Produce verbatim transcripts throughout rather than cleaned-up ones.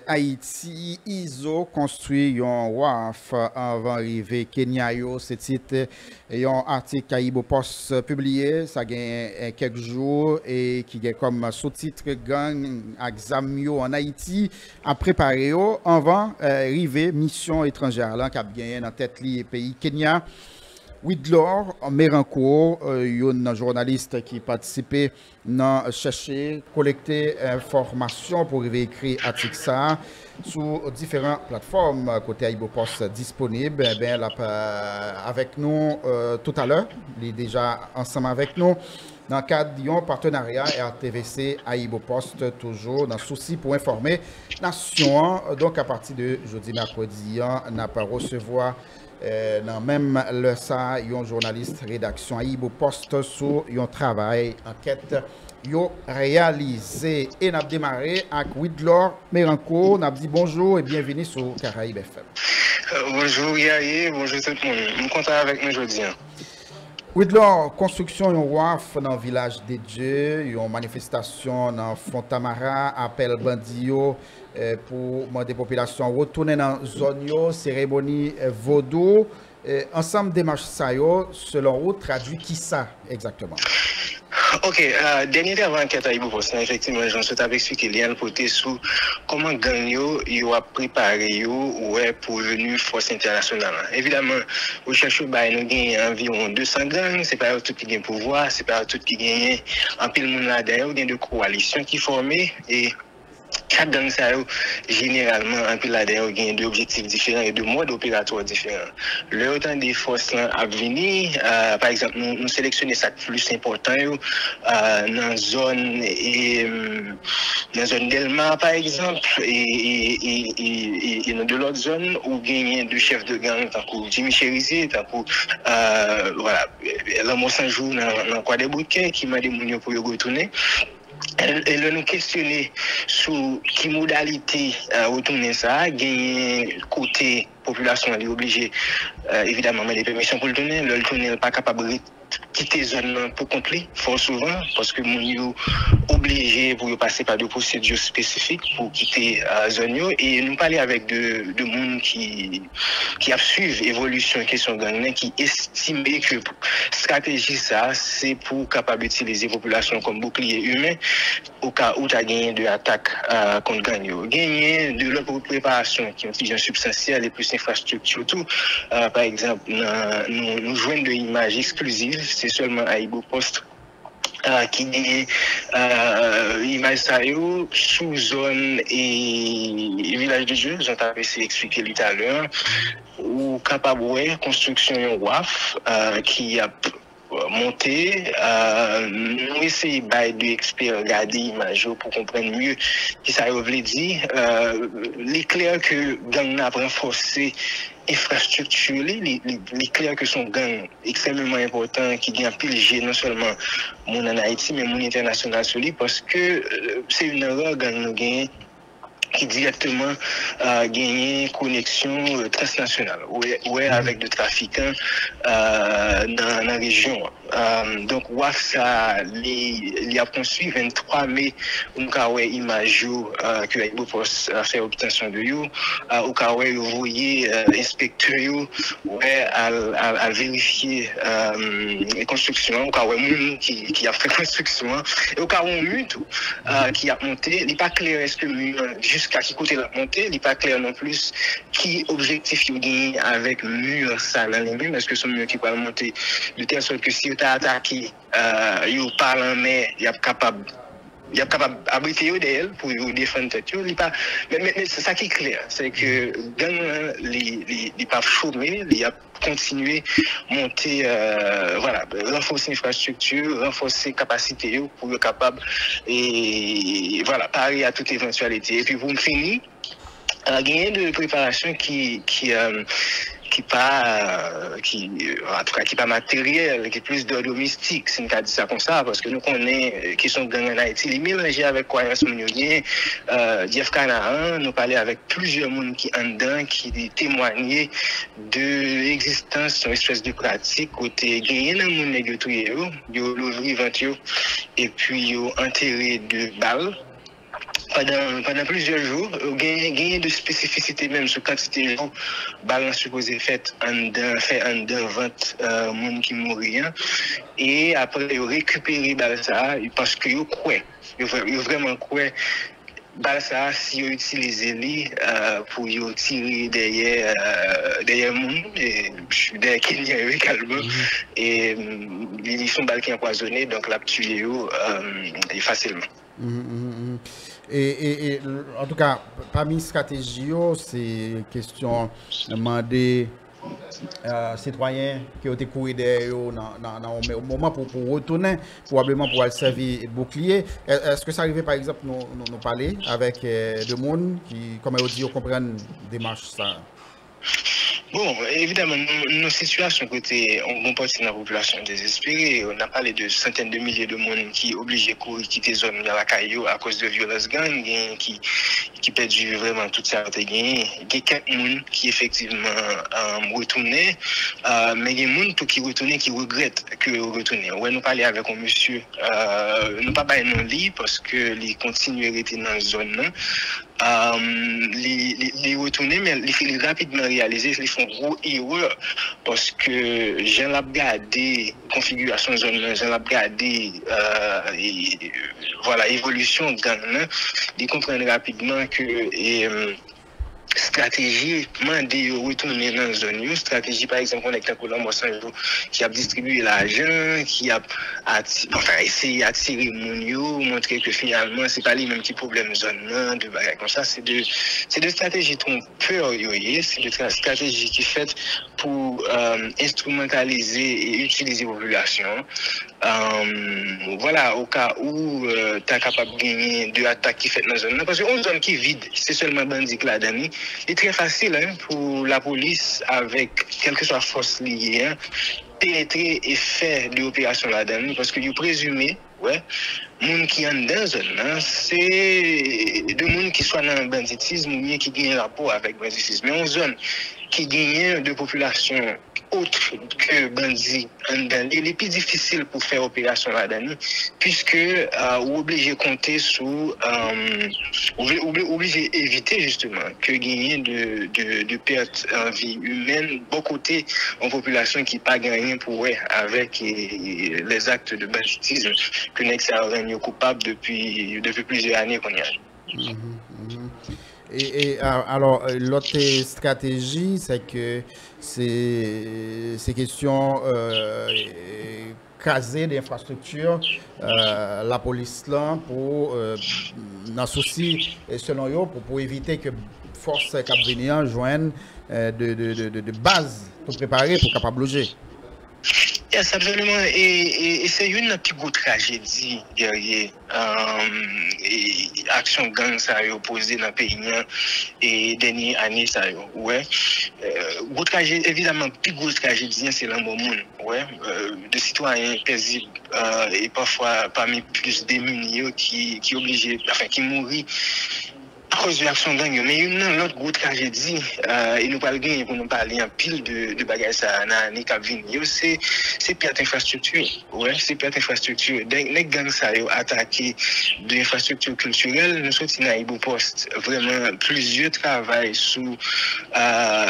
Ayiti, Izo konstwi yon waf anvan rive Kenya yo, se tit yon atik AyiboPost pibliye, sa gen, eh, kèk jou, e ki gen kòm soutit Gang ak zam yo ann Ayiti ap prepare yo anvan, eh, rive misyon etranjè lan k ap genyen nan tèt li peyi Kenya. Widlor Merancourt, eh, youn nan jounalis ki patisipe nan chèche kolekte enfòmasyon pou rive ekri atik sa a sou diferan platfòm kote AyiboPost disponib. Enben, l ap, eh, avèk nou, eh, toutalè. Li deja ansanm avèk nou nan kad yon patenarya R T V C AyiboPost, toujou nan sousi pou enfòme nasyon an. Donk, apati de jodi mèkredi an, n ap resevwa, eh, nan menm lè sa a, yon jounalis redaksyon AyiboPost sou yon travay ankèt yo reyalize. E n ap demare ak Widlor Merancourt. N ap di bonjou e byenvini sou Karayib F M. Euh, bonjou, Guerrier. Bonjou tout moun. M kontan avèk nou jodi a. Widlor, konstriksyon yon waf nan Vilaj de Dye, yon manifestasyon nan Fontamara, apèl bandi yo, eh, pou mande popilasyon an retounen nan zòn yo, seremoni, eh, vodou, eh, ansanm demach sa yo, selon ou, tradui kisa egzakteman? Ok, euh, dènye travay ankèt AyiboPost lan, efektivman, jan w sot ap eksplike li an, l pote sou kòman gang yo, yo ap prepare yo, wè, pou veni fòs entènasyonal lan. Evidaman, rechèch yo bay nou genyen anviwon de san gang, se pa yo tout ki gen pouvwa, se pa yo tout ki genyen anpil moun ladan yo, gen de kowalisyon ki fòme, e chak gang sa yo, jeneralman, anpil ladan yo gen de objektif diferan e de mòd operatwa diferan. Lè yo tande fòs lan ap vini, euh, pa egzanp, nou, nou seleksyone sa k plis enpòtan yo, euh, nan zòn, e, nan zòn Dèlma, pa egzanp, e, e, e, e, e, e nan de lòt zòn, ou genyen de chèf de gang, tankou Jimmy Chérizier, tankou, euh, vwala, Lanmò San Jou nan, nan Kwadèboukè, ki mande moun yo pou yo retounen. E, e lè nou kesyone sou ki modalite, eh, retounen sa a, genyen kote popilasyon an li oblije, eh, evidaman, mande pèmisyon pou l tounen. Lè l tounen, l pa kapab ret-, kite zòn nan pou kont li, fò souvan, paske moun yo oblije pou yo pase pa de pwosedi espesifik pou kite, eh, zòn yo. E nou pale avèk de, de moun ki, ki ap swiv evolisyon kesyon gang nan, ki estime ke estrateji sa a, se pou kapab itilize popilasyon kòm boukliye imen, o ka ou ta genyen de atak, eh, kont gang yo. Genyen de lòt preparasyon ki yon ti jan sibstansyèl e plis enfrastrikti tou. Eh, pa egzanp, nan, nou, nou jwenn de imaj eksklizif, se sèlman AyiboPost, eh, ki genyen, eh, imaj sa yo sou zòn e Vilaj de Dye, jan w t ap eseye eksplike li talè a. Ou kapab wè konstriksyon yon waf, eh, ki ap monte, eh, nou eseye bay de ekspè gade imaj yo pou konprann mye kisa yo vle di. Eh, li klè ke gang nan ap ranfòse enfrastrikti li, li, li, li klè ke se yon gang ekstrèmeman enpòtan ki gen anpil je non sèlman moun ann Ayiti, men moun entènasyonal sou li, paske, eh, se youn nan ra gang nou genyen ki dirèkteman, eh, genyen koneksyon, eh, transnasyonal, wè, wè avèk de trafikan, eh, nan, nan rejyon an. Eh, donk, waf sa a, li, li ap konstwi. Venntwa me, nou ka wè imaj yo, eh, ke AyiboPost, eh, fè obtansyon de yo. Eh, ou ka wè yo voye, eh, enspektè yo, wè, al, al, al verifye, eh, konstriksyon an. Ou ka wè moun ki, ki ap fè konstriksyon an. E ou ka wè yon mi tou, eh, ki ap monte. Li pa klè èske mi an, jiska ki kote l ap monte. Li pa klè non plis ki objektif yo genyen avèk mi an sa nan li menm. Èske se yon mi ki pral monte de tèl sòt ke si yo ta atake, eh, yo pa lanmè, y ap kapab, y ap kapab abrite yo dèyè l pou yo defann tèt yo. Li pa, men, men, men sa ki klè, se ke gang nan, li, li, li p ap chome, li ap kontinye monte, eh, vwala, ranfòse enfrastrikti, ranfòse kapasite yo pou yo kapab, e, vwala, pare a tout evantyalite. Epi pou m fini, eh, genyen de preparasyon ki, ki, eh, ki pa, eh, ki, antouka, ki pa materyèl, ki plis dòd mistik, si n ka di sa konsa, paske nou konnen, eh, kesyon gang ann Ayiti, li melanje avèk kwayans moun yo genyen. Eh, Jeff Canaan, nou pale avèk plizyè moun ki anndan, ki temwanye de egzistans yon espès de pratik kote genyen nan moun nèg yo touye yo, yo louvri vant yo, epi yo antere de bal. pandan, pandan plizyè jou, genyen, genyen de espesifisite menm sou kantite jou bal lan sipoze fèt anndan, fè anndan vant, euh, moun ki mouri an. E apre, yo rekipere bal sa a, paske yo kwè, yo, vrè- yo vrèman kwè, bal sa a, si yo itilize li, euh, pou yo tire dèyè, euh, dèyè moun, e, dèyè Kenyan yo egalman. E, mm, li, li se yon bal ki anpwazonnen, donk l ap tiye yo, euh, e fasilman. Mhm, mhm, mhm. E, e, e, antouka, pami estrateji yo, se kesyon mande, euh, sitwayen ke yo te kouri dèyè yo nan, nan, nan yon moman pou, pou retounen, pwobableman pou al sèvi boukliye. È- Èske sa rive, pa egzanp, nou, nou, nou pale avèk, euh, de moun ki, kòman yo di, yo konprann demach sa? Bon, evidaman, nou, nou nan sitiyasyon kote yon bon pati nan popilasyon dezespere. N ap pale de santèn de milye de moun ki oblije kouri kite zòn lakay yo akoz de vyolans gang, gen ki, ki pèdi vrèman tout sa yo te genyen. Gen kèk moun ki efektivman, um, retounen, uh, men gen moun tou ki retounen, ki regrèt ke yo retounen. Wè, nou pale avèk yon mesye, uh, nou pa bay non li, paske li kontinye rete nan zòn nan. Um, li, li, li retounen, men li, li rapidman reyalize li fè yon gwo erè, paske jan l ap gade konfigirasyon zòn nan, jan l ap gade, euh, e, vwala, evolisyon gang nan, li konprann rapidman ke, e, estrateji mande yo retounen nan zòn yo, estrateji, pa egzanp, yon nèg tankou Lanmò San Jou ki ap distribiye lajan, ki ap ati-, anfen, eseye atire moun yo, montre ke finalman, se pa li menm ki pwoblèm zòn nan, de bagay konsa. Se de, se de estrateji twonpè yo ye, se de tra- estrateji ki fèt pou, euh, enstrimantalize e itilize popilasyon an. Euh, vwala, o ka ou, euh, ta kapab genyen de atak ki fèt nan zòn nan, paske yon zòn ki vid, se sèlman bandi k ladan li, li trè fasil, en, pou lapolis, avèk kèlkeswa fòs li ye, en, penetre e fè de operasyon ladan li, paske yo prezime, wè, moun ki anndan zòn nan, se de moun ki swa nan banditis oubyen ki gen rapò avèk banditis. Men yon zòn ki genyen de popilasyon ot ke bandi anndan li, li pi difisil pou fè operasyon ladan li, piske, euh, ou oblije konte sou, euh, ou vle- ou vle- oblije evite jisteman ke genyen de, de, de pèt an vi imèn bò kote yon popilasyon ki pa gen anyen pou wè avèk, e, les actes de banditisme ke nèg sa yo rann yo koupab depi, depi plizyè ane kounye a. Mhm, mhm. E, e, a- alò, e, lòt, e, estrateji, se ke se, se kesyon, e, e, kraze de enfrastrikti, e, lapolis lan pou, e, nan sousi, e, selon yo, pou, pou evite ke fòs k ap vini an jwenn, e, de, de, de, de, de baz tou prepare pou kapab loje. Yes, absoliman. E, e, e se youn nan pi gwo trajedi, Guerrier, um, e, aksyon gang sa yo poze nan peyi an, e dènye ane sa yo. Ou wè, e, gwo trajedi, evidaman, pi gwo trajedi an, se lanmò moun. Ou wè, e, de sitwayen pezib, e, e pafwa pami plis demini yo ki, ki oblije, anfen, ki mouri akoz de aksyon gang yo. Men youn nan lòt gwo trajedi, e, e nou pral genyen pou nou pale anpil de, de bagay sa a nan ane k ap vini yo, se, se pèt enfrastrikti. Wè, se pèt enfrastrikti. Nèg, nèg gang sa yo atake de enfrastrikti kiltirèl. Nou soti nan Ayibopost, vrèman, plizyè travay sou, e,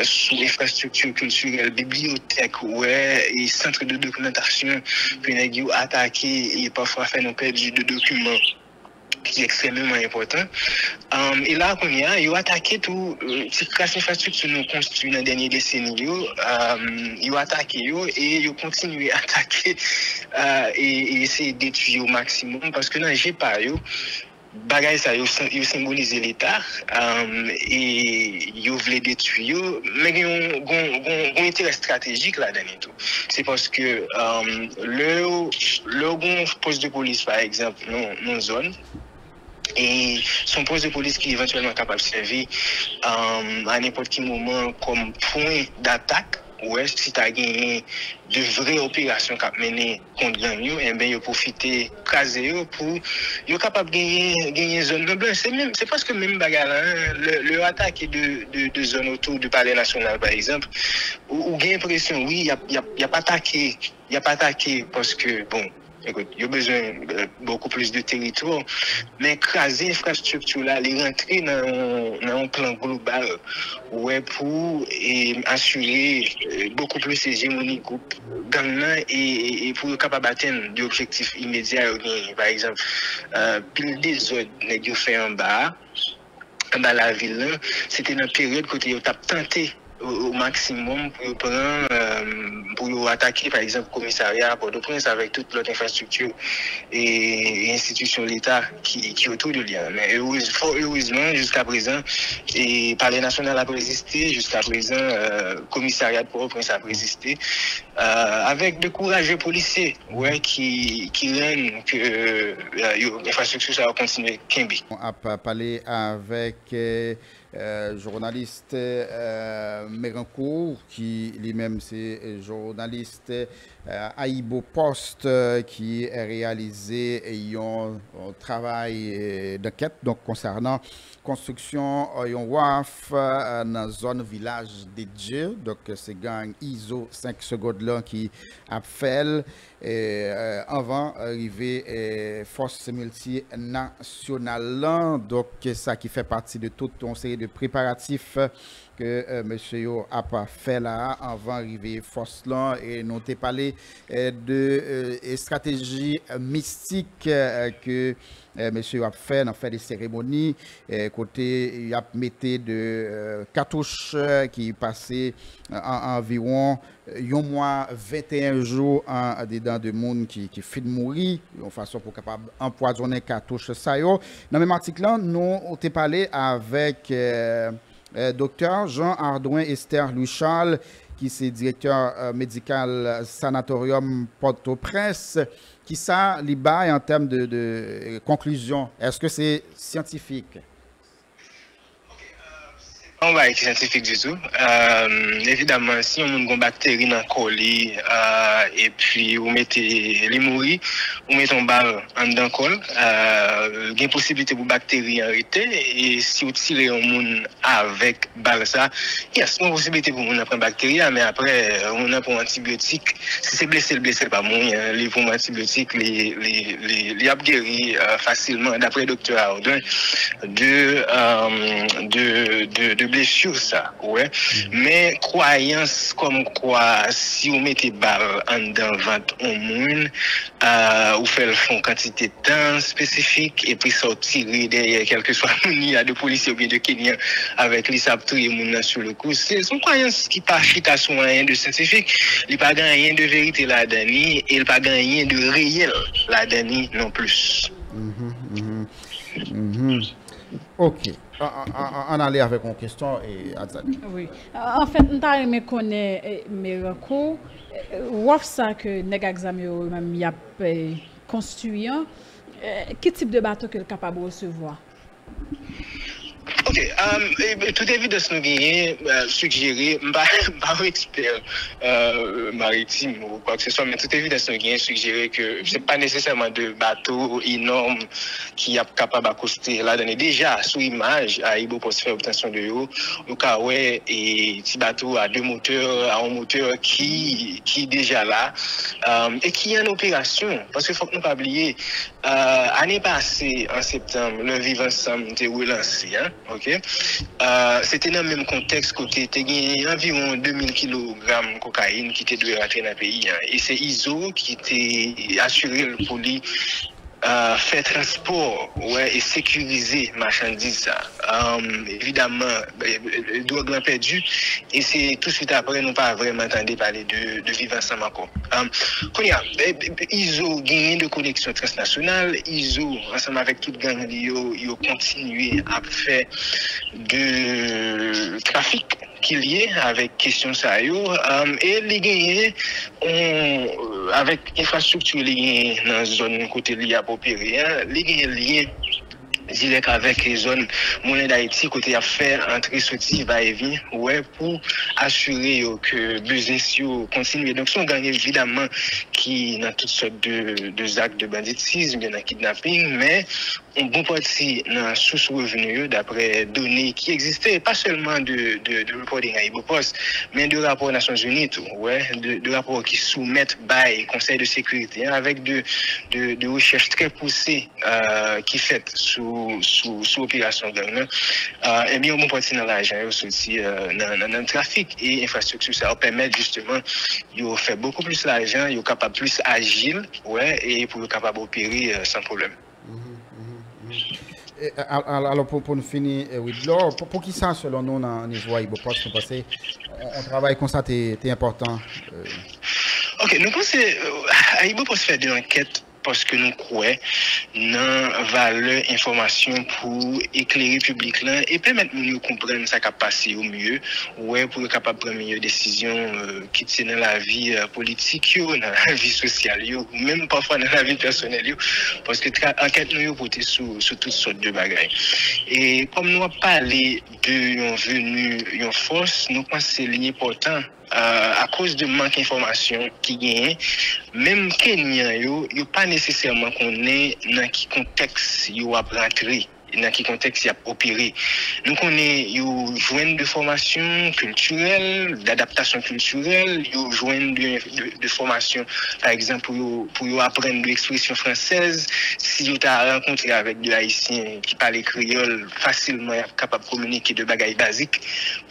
sou enfrastrikti kiltirèl, bibliyotèk, wè, e sant de dokimantasyon ke nèg yo atake e pafwa fè nou pèdi de dokiman ki ekstrèmeman enpòtan. Um, e la, kounye a, yo atake tou, e, ti kras enfrastrikti nou konstwi nan dènye deseni yo, um, yo atake yo e yo kontinye atake, e, e eseye detwi yo maksimòm, paske nan je pa yo, bagay sa yo sen- yo senbolize Leta, um, e yo vle detwi yo, men gen yon, gon, gon, gon enterè estratejik ladan li tou. Se paske, um, lè yo, lè yo gon pòs de polis, pa egzanp, nan, nan zòn, e se yon pòs de polis ki evantyèlman kapab sèvi, um, a nenpòt ki moman kòm pwen datak, ou wè, si ta genyen de vrè operasyon k ap mennen kont gang yo, enben, yo pwofite kraze yo pou yo kapab genyen, genyen zòn nan blanch. Se menm, se prèske menm bagay la, en. Lè, lè yo atake de, de, de zòn otou de Palè Nasyonal, pa egzanp, ou, ou gen enpresyon, wi, y ap, y ap, y ap atake, y ap atake paske, bon, Écoute, yo bezwen euh, beaucoup plus de territoire, men kraze enfrastrikti la, li rantre nan yon- nan yon plan global, wè, pou e, asire euh, beaucoup plus hejemoni gwoup gang nan e, e, e pou yo kapab atenn de objektif imedya yo genyen. Pa egzanp, euh, pil dezòd nèg yo fè anba a, anba lavil lan, se te nan peryòd kote yo t ap tante o, o maksimòm pou yo pran, euh, pou yo atake, pa egzanp, komisarya a Pòtoprens avèk tout lòt enfrastrikti e, e enstitisyon Leta ki, ki otou de li a. Men erez, fò erezman, jiska prezan, e Palè Nasyonal ap reziste, jiska prezan, euh, komisarya de Pòtoprens ap reziste, euh, avèk de kourajeux polisye, wè, ki, ki rann ke euh, yo, enfrastrikti sa yo kontinye kenbe. Ap pale avèk euh, euh, jounalis euh, Merancourt, ki li menm se jounalis euh, Ayibo Post, euh, ki reyalize yon, yon travay euh, dankèt, donk, konsènan konstriksyon euh, yon waf euh, nan zòn Vilaj de Dye. Donk, se gang Izo senk Segond lan ki ap fè l. E, euh, anvan rive euh, fòs miltinasyonal lan. Donk, sa ki fè pati de tout yon seri de preparatif ke euh, mesye yo ap fè la a anvan rive fòs lan. E nou te pale euh, de euh, estrateji mistik euh, ke euh, mesye yo ap fè nan fè de seremoni, euh, kote y ap mete de euh, katouch euh, ki pase euh, an anviwon yon mwa, venteyen jou andedan de moun ki, ki fin mouri, yon fason pou kapab anpwazonnen katouch sa yo. Nan menm atik lan, nou te pale avèk euh, euh, doktè Jean Ardouin Esther Louis Charles, ki se direktè euh, medikal Sanatorium Pòtoprens. Kisa li bay an tèm de, de konklizyon? Èske se syantifik? Pa yon bagay ki syantifik ditou. Euh, evidaman, si yon moun gon bakteri nan kò li, euh, epi ou mete li mouri, ou mete yon bal anndan kò l, euh, gen posiblite pou bakteri an rete, e si ou tire yon moun avèk bal sa, yes, gon posiblite pou moun nan pran bakteri a, men apre, euh, moun nan pran yon antibyotik, si se blese l blese, l pa mouri, hein, li pran yon antibyotik, li, li, li, li ap geri euh, fasilman, dapre doktè Ardouin, de, euh, de, de, de blesi sa, ou wè. Men kwayans kòmkwa si ou mete bal anndan vant yon moun, euh, ou fè l fè yon kantite tan espesifik, epi sa w tire dèyè, kèlkeswa moun li a, de polisye oubyen de Kenyan avèk li, sa ap touye moun nan sou le kou. Se se yon kwayans ki pa chita sou anyen de syantifik, li pa gen anyen de verite ladan li, e li pa gen anyen de reyèl ladan li non plis. Mhm, mhm, mhm. Ok. An, an, an, an ale avèk yon kesyon, e, Adzani. Wi. Anfèt, m ta renmen konnen, e, Merancourt, e, waf sa ke nèg ak zam yo menm y ap, e, konstwi an, e, ki tip de bato ke l kapab resevwa? Ok, um, e, e, tout evidans nou genyen, euh, sijere, m pa, m pa yon ekspè euh, maritim ou kwa ke se swa, men tout evidans nou genyen sijere ke se pa nesesèman de bato enòm ki ap kapab akoste ladan li. Deja, sou imaj Ayibo Post fè obtansyon de yo, ou ka wè e ti bato a de motè, a yon motè ki, ki deja la, euh, e ki an operasyon. Paske fòk nou pa bliye, euh, ane pase, an septanm, lè Viv Ansanm te relanse, hein, ok? Euh, se te nan menm kontèks kote te gen anviwon de mil kilogram kokayin ki te dwe rantre nan peyi an. E se Izo ki te asire l pou li euh, fè transpò, wè, e sekirize machandiz sa. Euh, evidaman, e, e, dwòg lan pèdi, e se touswit apre nou pa vrèman tande pale de, de Viv Ansanm ankò. Euh, kounye a, e, e, Izo genyen de koneksyon transnasyonal, Izo, ansanm avèk tout gang li yo, yo kontinye ap fè de trafik ki lye avèk kesyon sa yo, um, e li genyen yon, euh, avèk enfrastrikti li genyen nan zòn kote li ap opere a, li genyen lyen dirèk avèk zòn Moulen Dayiti, kote y ap fè antre soti, va e vyen, wè, pou asire yo ke biznis yo kontinye. Donk, se yon gang, evidaman, ki nan tout sòt de, de zak de banditis, oubyen nan kidnaping, men yon bon pati nan sous revni yo, daprè done ki egziste, pa sèlman de, de, de reporting Ayibopost, men de rapò Nasyonzini tou, wè, de, de rapò ki soumèt bay Konsèy de Sekirite an, avèk de, de, de rechèch trè pouse, euh, ki fèt sou, sou, sou operasyon gang nan. Euh, ebyen, yon bon pati nan lajan yo soti, euh, nan, nan, nan trafik e enfrastrikti sa yo pèmèt jisteman yo fè bokou plis lajan, yo kapab plis ajil, wè, e pou yo kapab opere, euh, san pwoblèm. E, a- a- Alò, pou, pou n fini, eh, Widlor, pou, pou ki sa, selon nou, nan nivo Ayibopost, nou panse yon, yon travay konsa te, te enpòtan? Eh, Ok, nou panse, euh, Ayibopost fè de ankèt paske nou kwè nan valè enfòmasyon pou eklere piblik lan e pèmèt moun yo konprann sa k ap pase yo mye, wè, pou yo kapab pran meyè desizyon, euh, kit se nan lavi, euh, politik yo, nan lavi sosyal yo, ou menm pafwa nan lavi pèsonèl yo, paske tra- ankèt nou yo pote sou, sou tout sòt de bagay. E kòm nou ap pale de yon veni, yon fòs, nou panse li enpòtan, euh, akoz de mank enfòmasyon ki genyen, menm Kenyan yo, yo pa nesesèman konnen nan ki kontèks yo ap rantre, nan ki kontèks y ap opere. Nou konnen yo jwenn de fòmasyon kiltirèl, dadaptasyon kiltirèl, yo jwenn de, de, de fòmasyon, pa egzanp, pou yo, pou yo aprann de ekspresyon fransèz. Si yo ta rankontre avèk de Ayisyen ki pale kreyòl, fasilman y ap kapab kominike de bagay bazik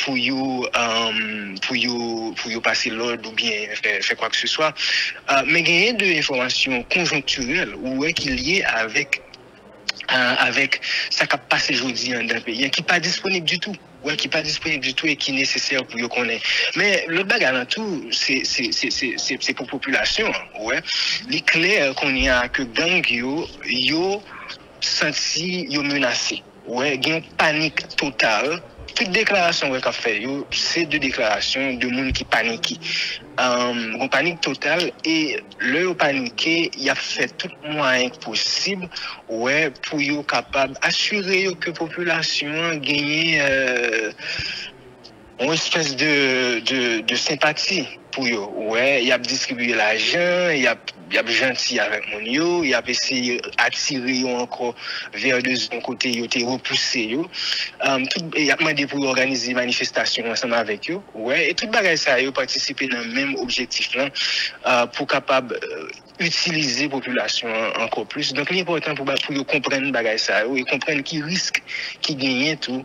pou yo, um, pou yo, pou yo pase lòd oubyen fè, fè kwa ke se swa. Uh, men genyen de enfòmasyon konjonktirèl ou wè ki lye avèk, uh, avèk sa k ap pase jodi anndan peyi an, ki pa disponib ditou. Wè, ki pa disponib ditou e ki nesesè pou yo konnen. Men lòt bagay lan tou, se, se, se, se, se, se pou popilasyon an. Wè, li klè kounye a ke gang yo, yo santi yo menase. Wè, gen yon panik total. Tout deklarasyon wè k ap fè yo, se de deklarasyon de moun ki panike. Um, gon panik total e lè yo panike, y ap fè tout mwayen k posib, wè, pou yo kapab asire yo ke popilasyon an genyen, euh, yon espès de, de, de senpati pou yo. Wè, y ap distribiye lajan, y ap, y ap janti avèk moun yo, y ap eseye atire yo ankò vè de zòn kote yo te repouse yo. Um, tout, y ap mande pou yo òganize manifestasyon ansanm avèk yo. Wè, e tout bagay sa yo patisipe nan menm objektif lan, uh, pou kapab, euh, itilize popilasyon an ankò plis. Donk, li enpòtan pou, pou yo konprann bagay sa yo e konprann ki risk ki genyen tou,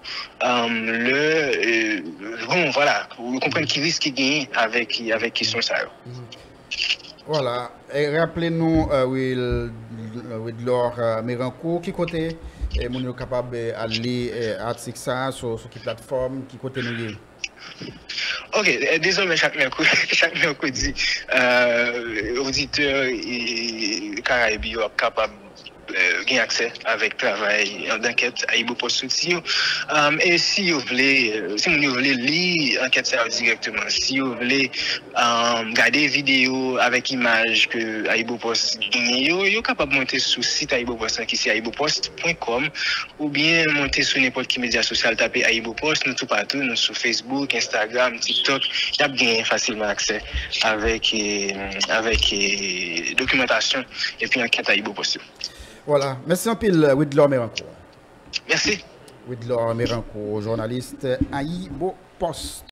um, lè, euh, bon, vwala, pou yo konprann ki risk ki genyen avèk, avèk kesyon sa yo. Vwala. E raple nou, euh, Wil, Widlor, euh, Merancourt, ki kote, eh, moun yo kapab, eh, al li, eh, atik sa a, sou, sou ki platfòm, ki kote nou ye? Ok, eh, dezòmè chak mèkredi, chak mèkredi, euh, oditè e Karayib yo ap kapab, euh, gen aksè avèk travay, euh, dankèt Ayibopost soti yo. Um, e si yo vle, euh, si moun yo vle li ankèt sa yo dirèkteman, si yo vle, um, gade videyo avèk imaj ke Ayibopost genyen yo, yo kapab monte sou sit Ayibopost lan ki se ayibopost pwen kòm, oubyen monte sou nenpòt ki medya sosyal, tape Ayibopost, nou toupatou, nou sou Facebook, Instagram, TikTok, y ap genyen fasilman aksè avèk, eh, avèk, eh, dokimantasyon epi ankèt Ayibopost yo. Vwala. Mèsi anpil, Widlor Merancourt. Mèsi. Widlor Merancourt, jounalis Ayibopost.